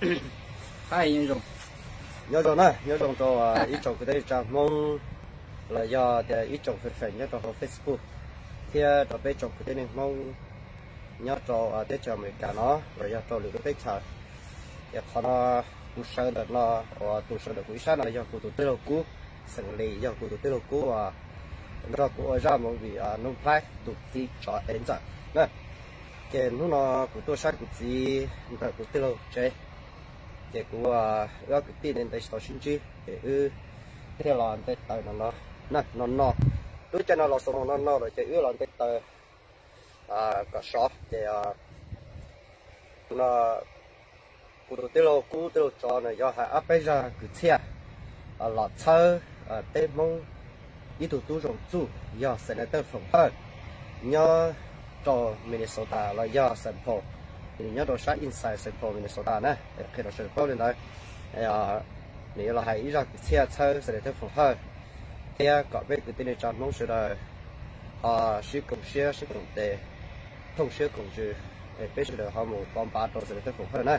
Nyob zoo na, nyob zoo rau ib tsoom kwv tij neej tsa Hmoob los yog tias ib tsoom fwm feem nyob rau hauv Facebook thiab rau peb tsoom kwv tij neej Hmoob nyob rau teb chaws Amelikas no los yog rau lwm lub teb chaws. Ces qhov no kuv sawv ntawm no, uas tus sawv ntawm kuv ib sab no yog kuv tus tij laug Kub xeem Lis, yog kuv tus tij laug Kub uas nrog kuv ua zaj movie Nuj Nplhaib tus txiv tsov ev ntxawm na. Ces hnub no kuv tuaj saib kuv txiv ntawm kuv tij laug tsev, ces kuv, wb ob kwv tij ntev ntev tsis tau sib ntsib ces wb thiaj los nte taws no no, no no. Lub caij no los xaus no no lawm ces wb los nte taws kom sov ces no kuv tus tij laug Kub tij laug tsov no yog hais ob peb zaj kwv txhiaj los txhawb peb Hmoob ib tug tub zoo txuj yog Senator Foom Hawj nyob rau Minnesota los yog Saint Paul, nws nyob rau sab inside Saint Paul, Minnesota na, qhia rau sawv daws paub li ntawd. Nws yuav los hais ib zaj kwv txhiaj txhawb Senator Foom Hawj thiab kom peb kwv tij neej tsa Hmoob sawv daws ho sib koom siab sib koom tes, thooj siab koom ntsws, peb sawv daws ho mus pov npav rau Senator Foom Hawj na.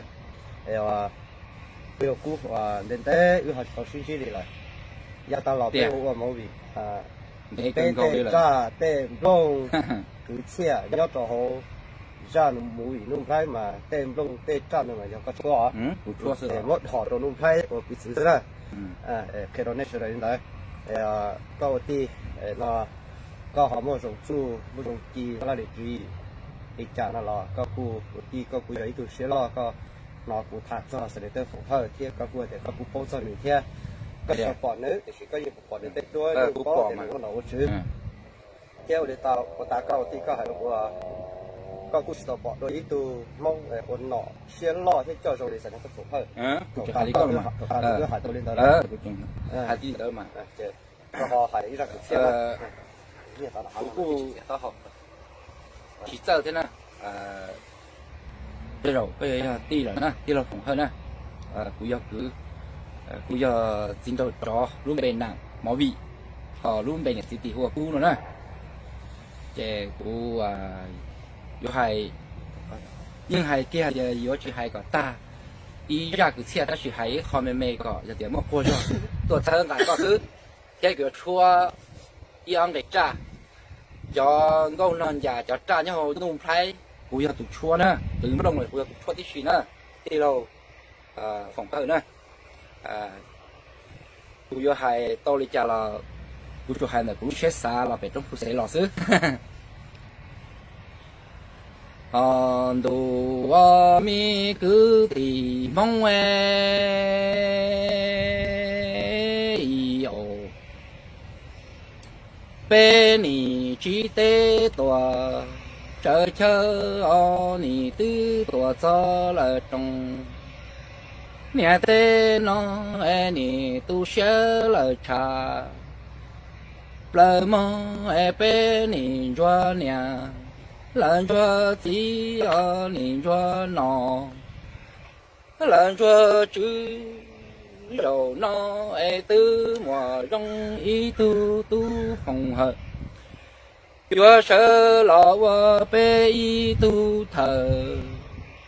Kuv yog Kub, ntev ntev wb ho tsis tau sib ntsib li lawm. Yav tag los peb ua ua movie, peb tej raj tej nplooj kwv txhiaj nyob rau hauv zaj movie Nuj Nplhaib mas tej nplooj tej raj no mas yog koj tshuab, ces muab dhos rau Nuj Nplhaib ua piv txwv xwb na. Qhia rau nej sawv daws li ntawd. Koj ua tij no, koj ho muaj zoo txuj muaj zoo ci laj lim ris li cas no los koj kuj ua tij, koj kuj yog ib tug siab loj, koj hnov kuv tham txog Senator Foom Hawj thiab koj kuj tias koj kuj paub txog nws thiab. Koj tsis pom nws tiam sis koj yeej pom nws tej duab, yeej paub tias nws ua nom ua tswv. Thiab ua li tau ua tas koj ua tij koj hais ua, koj kuj tsis tau pom dua ib tug Hmoob ua nom siab loj thiab coj zoo li Senator Foom Hawj. Thaum twb hais tau li ntawd lawm, koj ho hais ib zaj kwv txhiaj. Kuv kuj tsis txawj thiab na. Tej zaum koj yuav yog tij lawm na, tij laug Foom Hawj na. Kuv yog kwv, kuv yog txiv nraug tsov lub npe Nam Movie, ho lub npe niam txiv tis hu ua Kub no na. Ces kuv yuav hais, yeej hais kiag tias yuav tsis hais kom tag ib zaj kwv txhiaj tab sis hais ib qho me me kom yog tias muaj quag zog tuaj txhawb nqa koj xwb. Thiab kuv yuav tshuab ib ob nqe raj. Cov nkauj nog ncas cov raj nyob hauv Nuj Nplhaib kuv yog tus tshuab na, tus nplooj kuv yog tus tshuab tib si na, tij laug Foom Hawj na. Kuv yuav hais tau li cas los kuv tsuas hais ntawm kuv lub siab xav los pem roob Phu Xev los xwb. Ho ntuj, me kwv tij Hmoob e, peb nim tsib teb tuam tsawv chaw, os nim twb tuam txog lawm roos, niam teb no es nim tu siab lawm tshav, plawv mog es peb nim ntsuag niam, lawv ntsuag txiv, os nim ntsuag nom, lawv ntsuag tswv, zaum no es twb muaj zoo ib tug tub Foom Hawj yuav sawv los ua peb ib tug thawj,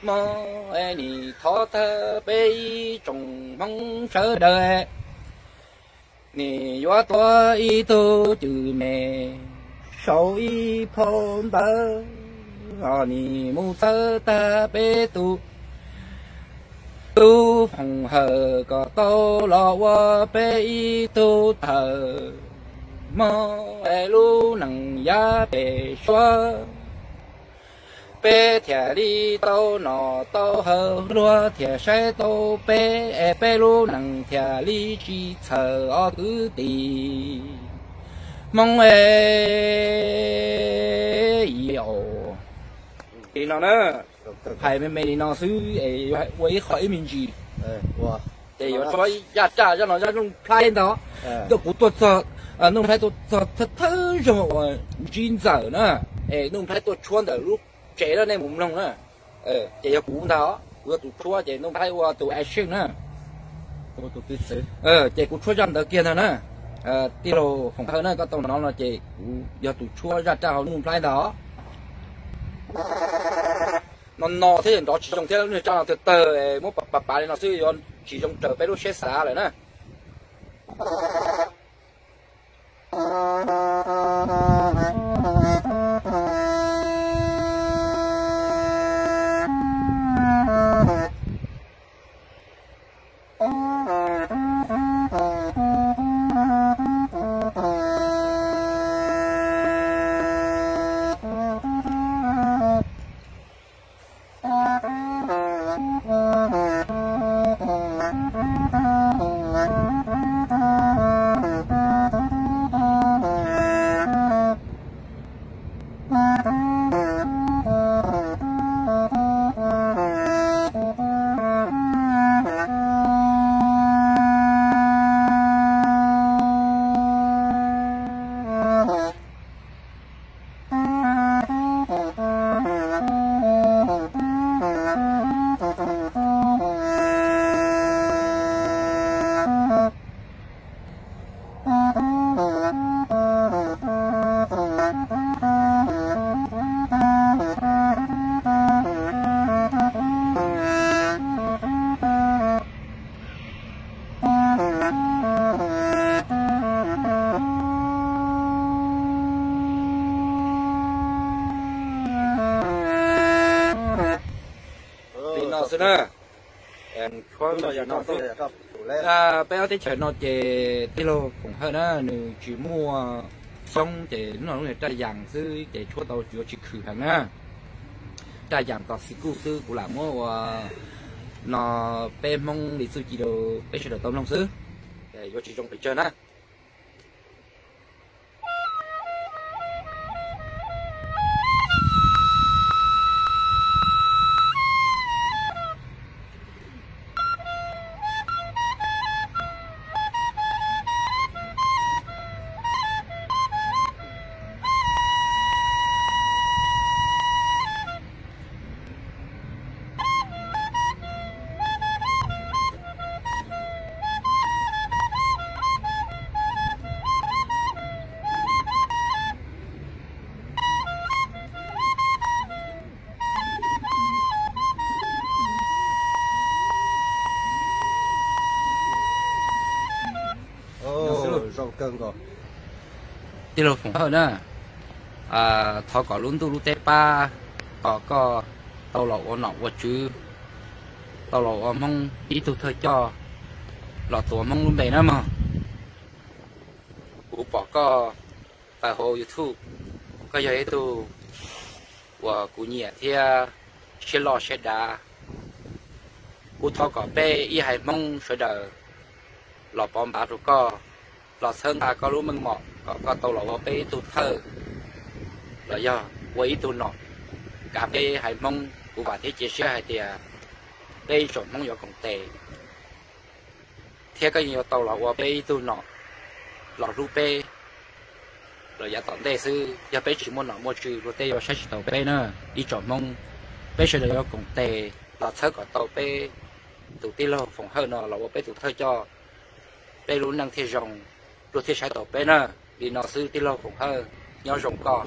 mog es nim thov thawj peb ib tsoom Hmoob sawv daws, nim yuav tuav ib tug cwm me saum ib phau ntawv, os nim mus txhawb tag peb tus tub Foom Hawj kom tau los ua peb ib tug thawj, mog es lub neej yav pem suab peb thiaj li tau nom tau haus, luag thiaj saib tau peb es peb lub neej thiaj li tsis txhawj os kwv tij Hmoob e. Li no na, hais me me li no xwb es yuav ua ib qho ib me ntsis. Ces yuav tshuab zaj raj, zaj no zaj Nuj Nplhaib ntag. Kuv tuaj txog, Nuj Nplhaib tuaj txog thawj zaug uas ntsib ntxawm na, es Nuj Nplhaib tuaj tshuab ntawm lub tsev na, nej mus mloog na. Ces yog kuv ntag, kuv yog tus tshuab ces Nuj Nplhaib ua tus action na. Ces kuv tshuab zaj ntawd kiag ntag na. Tij laug Foom Hawj na, koj tau hnov no ces kuv yog tus tshuab zaj raj hauv Nuj Nplhaib ntag. No no thiab nrov tsis zoo thiab, lub niag raj no tawg tawg, muab pav pav li no xwb yuav tsis zoo raws peb lub siab xav lawm na. Li no xwb na. Peb ob teb chaws no ces tij laug Foom Hawj na nws tsis muaj xyoob ces hnub no lub niag raj yas xwb ces tshuab tau yuav tsis khwm heev na. Raj yas tos xim kuj xwb kuv lam muab ua no peb Hmoob li txuj ci rau peb sawv daws tau mloog xwb, yuav tsis zoo pes tsawg na. Tij laug Foom Hawj na, thov kom lub ntuj lub teb pab, kom koj tau los ua nom ua tswv, tau los ua Hmoob ib tug thawj coj, los tuav Hmoob lub npe na mog. Kuv pom koj tawm hauv YouTube, koj yog ib tug uas kuv nyiam thiab siab loj siab dav. Kuv thov kom peb ib haiv Hmoob sawv daws los pov npav rau koj, los txhawb nqa koj lub meej mom kom koj tau los ua peb ib tug thawj, los yog ua ib tug nom kav peb haiv Hmoob. Kuv vam thiab cia siab hais tias peb ib tsoom Hmoob yuav koom tes, thiab koj yeej yuav tau los ua peb ib tug nom los hlub peb los yav tom ntej xwb. Yog peb tsis muaj nom muaj tswv luag tej yuav saib tsis taus peb na. Ib tsoom Hmoob, peb sawv daws yuav koom tes los txhawb kom tau peb tus tij laug Foom Hawj no los ua peb tus thawj coj, peb lub neej thiaj zoo, luag thiaj saib taus peb na. Li no xwb tij laug Foom Hawj, nyob zoo koj.